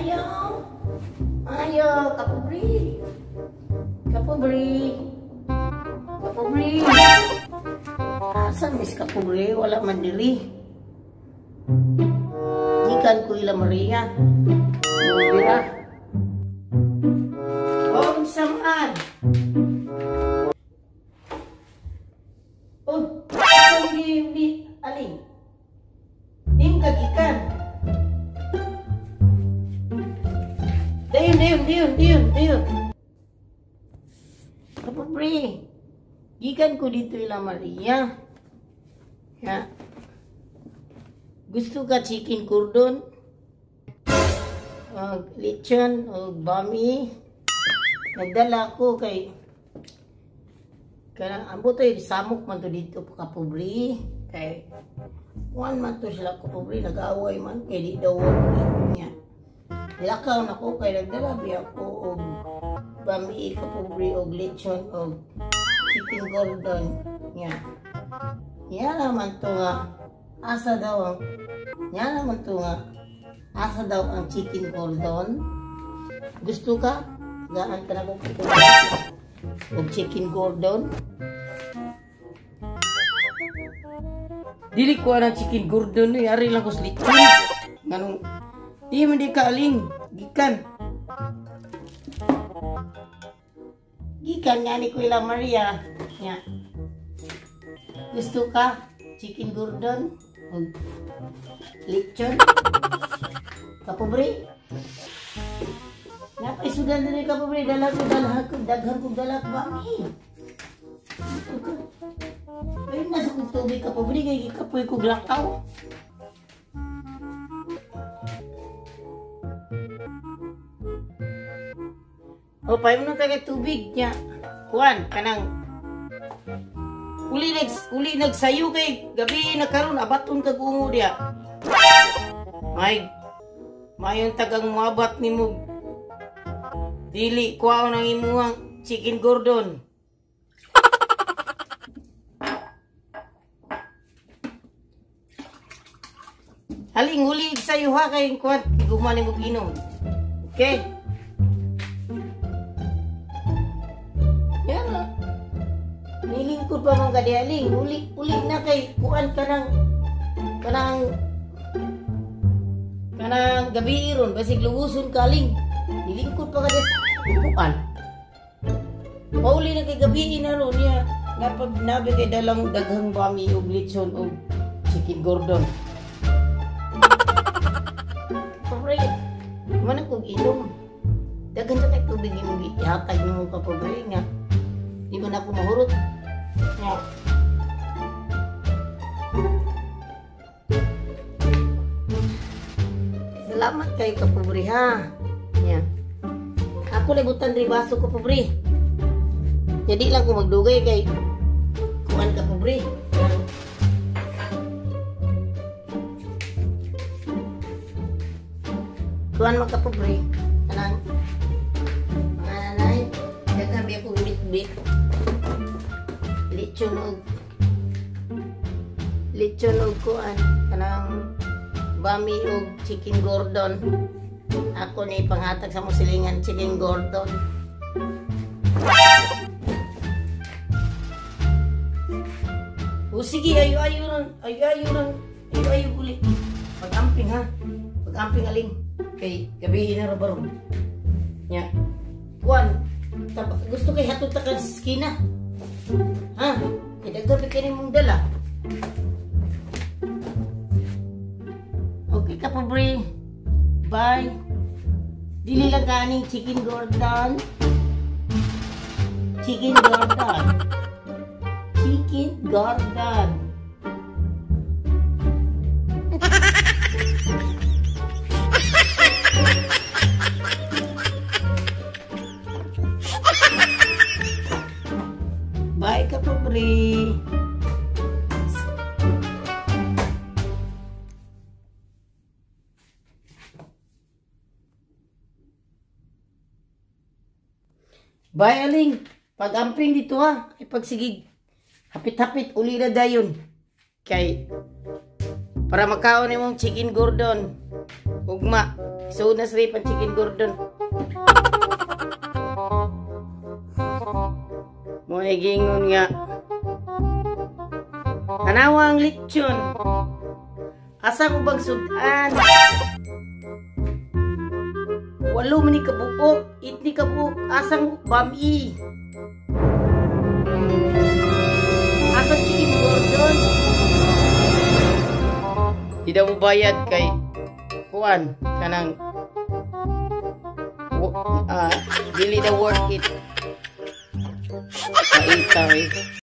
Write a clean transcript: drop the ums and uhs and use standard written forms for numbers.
Ayaw. Ayaw, kapobre. Kapobre. Kapobre. Asa mis kapobre? Wala man diri. Gikan ko ila Maria. Mira. Oh, samaan. Oh, hindi aling. Dim ka gikan. Dayon, dayon, dayon, dayon, dayon. Kapobre. Gikan ko dito ila Maria. Ya. Gusto ka chicken cordon? Lechon o bami. Nagdala ko kay kanang ambot ay samok man to dito kapobre. Kay kuan man to sila kapobre, nag-away man kay di daw niya. Nilakaw na ko kay nagdala biya ko og bami kapobre og lechon og chicken cordon niya. Niya naman to nga asa daw ang niya naman to nga asa daw ang chicken cordon. Gusto ka? Gaan ka na ko og chicken cordon. Dili ko ang chicken cordon ni ari lang ko sa lechon. Nganong di man di ka aling gikan. Gikan nga ni Kuya Maria. Nya. Gusto ka chicken cordon og lechon? Kapobre. Napay sudan din kapobre, dala ko dala ko daghan kog dala bami. Ayun nasa kog tubig kapobre kay gikapoy kog lakaw. O paimnon na kay tubig niya. Kuan kanang uli nagsayo kay gabi na karon abaton kag ungo diya. May mayon tagang moabat nimo. Dili kuwaon ang imuhang chicken cordon. Haling uli sayo ha kay kuan gumani mo inom. Okay. Yan. Nilingkod pa man ka di aling, uli uli na kay kuan kanang kanang kanang gabi ron basig luguson ka aling. Nilingkod pa ka di sa upuan. Pauli na kay gabi na ron niya. Nabi kay dalang daghang bami og lechon og chicken cordon. Pobre, man akong inom. Daghan sa kay tubig imong gihatag nimo ka pobre nga. Di man ako mahurot. Nga. Salamat kayo ka pobre ha. Nya. Ako libutan diri baso ko pobre. Jadi lang ko magdugay kay kuan ka pobre. Kuan man ka pobre. Kanang mga nanay, daghan biya ko bitbit. Lechon og kuan kanang bami og chicken cordon. Ako ni panghatag sa musilingan chicken cordon. O sige, ayo ayo ron, ayo ayo ron, ayo ayo uli. Pag-amping ha, pag-amping aling kay gabi na ro baron. Nya. Kuan, gusto kay hatod ta ka sa skina. Ha? Kay daghan kay nimong dala. Okay ka pobre. Bye. Dili lang kaning chicken cordon. Chicken cordon. Chicken cordon. Bye ka pobre. Bye aling. Pag-amping dito ha. Ay pagsigig. Hapit-hapit uli na dayon. Kay para makaon nimong chicken cordon. Ugma. So na sila pang chicken gordon. Mo ni gingon nga. Tanawa ang lechon. Asa ko bang sudan? Walo man ni kabuok, it ni kabuok, asang bami. Asa chicken gordon? Di daw mo bayad kay kuan kanang dili daw worth it. Kaita eh.